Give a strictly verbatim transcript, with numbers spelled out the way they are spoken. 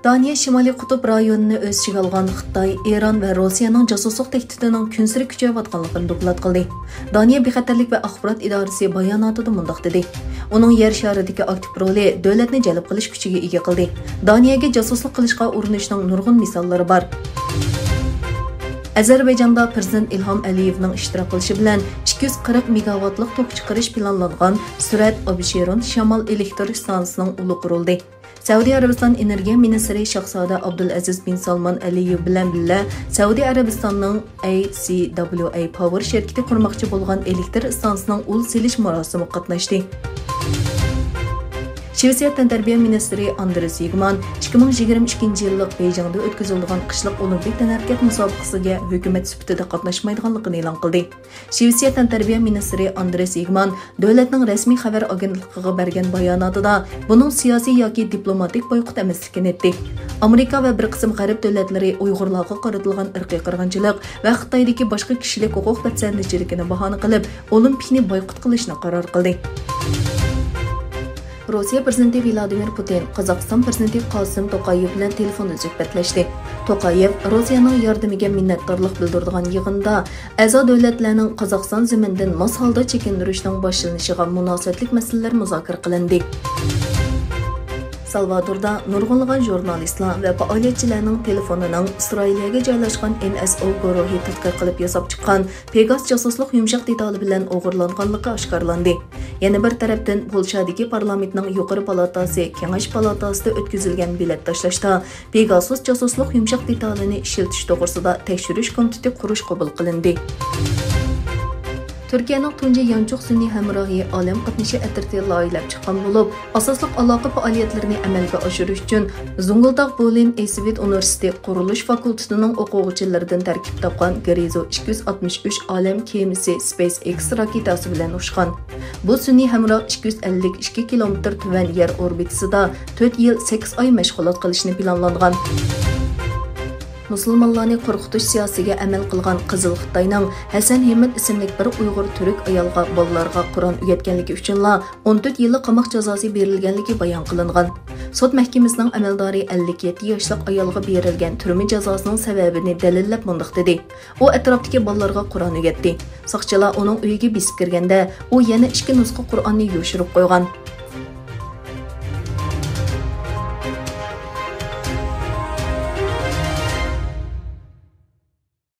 دانىيە شىمالىي قۇتۇپ رايونىنى ئۆز ئىچىگە ئالغان خىتاي، ئىران ۋە روسىيەنىڭ جاسۇسلۇق تەھدىتىنىڭ كۈنسېرى كۈچەيىۋاتقانلىقىنى دوكلات قىلدى. دانىيە بىخەتەرلىك ۋە ئاخبارات ئىدارىسى باياناتىدا مۇنداق دېدى: ئۇنىڭ يەر شارىدىكى ئاكتىپ رولى دۆلەتنى جەلپ قىلىش كۈچىگە ئىگە قىلدى. دانىيەگە جاسۇسلۇق قىلىشقا ئۇرۇنۇشنىڭ نۇرغۇن مىساللىرى بار. ئەزەربەيجاندا پىرېزىدېنت ئىلھام ئەلىيېۋنىڭ ئىشتىراك قىلىشى بىلەن ئىككى يۈز قىرىق مېگاۋاتلىق توك چىقىرىش پىلانلانغان سۈرەت ئابشېرون شامال ئېلېكتر ئىستانسىسىنىڭ ئۇلى قۇرۇلدى. سەئۇدى ئەرەبىستان ئېنېرگىيە مىنىستىرى شاھزادە ئابدۇلئەزىز بىن سالمان ئەلىيېۋ بىلەن بىللە سەئۇدى ئەرەبىستاننىڭ ئەي سى دابليۇ ئەي پاۋېر شىركىتى قۇرماقچى بولغان ئېلېكتر ئىستانسىسىنىڭ ئۇل سېلىش مۇراسىمىغا قاتناشتى. شىۋېتسىيە تەنتەربىيە مىنىستىرى ئاندرېس يىگمان ئىككى مىڭ يىگىرمە ئىككىنچى يىللىق بېيجىڭدا ئۆتكۈزۈلىدىغان قىشلىق ئولىمپىك تەنھەرىكەت مۇسابىقىسىگە ھۆكۈمەت سۈپىتىدە قاتناشمايدىغانلىقىنى ئېلان قىلدى. شىۋېتسىيە تەنتەربىيە مىنىستىرى ئاندرېس يىگمان دۆلەتنىڭ رەسمىي خەۋەر ئاگېنتلىقىغا بەرگەن باياناتىدا بۇنىڭ سىياسىي ياكى دىپلوماتىك بايقۇت ئەمەسلىكىنى ئېيتتى. ئامېرىكا ۋە بىر قىسىم غەرب دۆلەتلىرى ئۇيغۇرلارغا قارىتىلغان ئىرقىي قىرغىنچىلىق ۋە خىتايدىكى باشقا كىشىلىك ھوقۇق دەپسەندىچىلىكىنى باھانە قىلىپ، ئولىمپىكنى بايقۇت قىلىشنى قارار قىلدى. روسىيە پىرېزىدېنتى ۋلادىمىر پۇتىن قازاقىستان پىرېزىدېنتى قاسىم توقايېۋ بىلەن تېلېفوندا سۆھبەتلەشتى. توقايېۋ روسىيەنىڭ ياردىمىگە مىننەتدارلىق بىلدۈرىدىغان يىغىندا ئەزا دۆلەتلەرنىڭ قازاقىستان زېمىنىدىن ماس ھالدا چېكىندۈرۈشنىڭ باشلىنىشىغا مۇناسىۋەتلىك مەسىلىلەر مۇزاكىرە قىلىندى. سالۋادوردا نۇرغۇنلىغان ژۇرنالىستلار ۋە پائالىيەتچىلەرنىڭ تېلېفونىنىڭ ئىسرائىلىيەگە جايلاشقان ئېن ئېس ئو گۇرۇھى تەتقىق قىلىپ ياساپ چىققان پېگاس جاسۇسلۇق يۇمشاق دېتالى بىلەن ئوغرىلانغانلىقى ئاشكارىلاندى. يەنە بىر تەرەپتىن، پولشادىكى پارلامېنتنىڭ يۇقىرى پالاتاسى كېڭەش پالاتاسىدا ئۆتكۈزۈلگەن بېلەت تاشلاشتا پېگاسۇس جاسۇسلۇق يۇمشاق دېتالىنى ئىشلىتىش توغرىسىدا تەكشۈرۈش كومىتېتى قۇرۇش قوبۇل قىلىندى. تۈركىيەنىڭ تۇنجى يانچۇق سۈنئىي ھەمراھى ئالەم قاتنىشى ئەترىتى لايىھەلەپ چىققان بولۇپ، ئاساسلىق ئالاقە پائالىيەتلىرىنى ئەمەلگە ئاشۇرۇش ئۈچۈن زۇڭگۇلداغ بولىن ئېسۋىت ئۇنىۋېرسىتېتى قۇرۇلۇش فاكۇلتېتىنىڭ ئوقۇغۇچىلىرىدىن تەركىب تاپقان گرېزو ئىككى يۈز ئاتمىش ئۈچ ئالەم كېمىسى سپېيس ئېكس راكېتاسى بىلەن ئۇچقان. بۇ سۈنئىي ھەمراھ ئىككى يۈز ئەللىك ئىككى كىلومېتىر تۆۋەن يەر ئوربىتىسىدا تۆت يىل، سەككىز ئاي مەشغۇلات قىلىشنى پىلانلانغان. مۇسۇلمانلارنى قورقۇتۇش سىياسىتىگە ئەمەل قىلغان قىزىل خىتاينىڭ ھەسەن ھىمىت ئىسىملىك بىر ئۇيغۇر تۈرك ئايالغا، بالىلارغا قۇرئان ئۆگەتكەنلىكى ئۈچۈنلا ئون تۆت يىللىق قاماق جازاسى بېرىلگەنلىكى بايان قىلىنغان. سوت مەھكىمىسىنىڭ ئەمەلدارى ئەللىك يەتتە ياشلىق ئايالغا بېرىلگەن تۈرمە جازاسىنىڭ سەۋەبىنى دەلىللەپ مۇنداق دېدى: ئۇ ئەتراپتىكى بالىلارغا قۇرئان ئۆگەتتى. ساقچىلار ئۇنىڭ ئۆيىگە بېسىپ كىرگەندە، ئۇ يەنە ئىككى نۇسخا قۇرئاننى يوشۇرۇپ قويغان.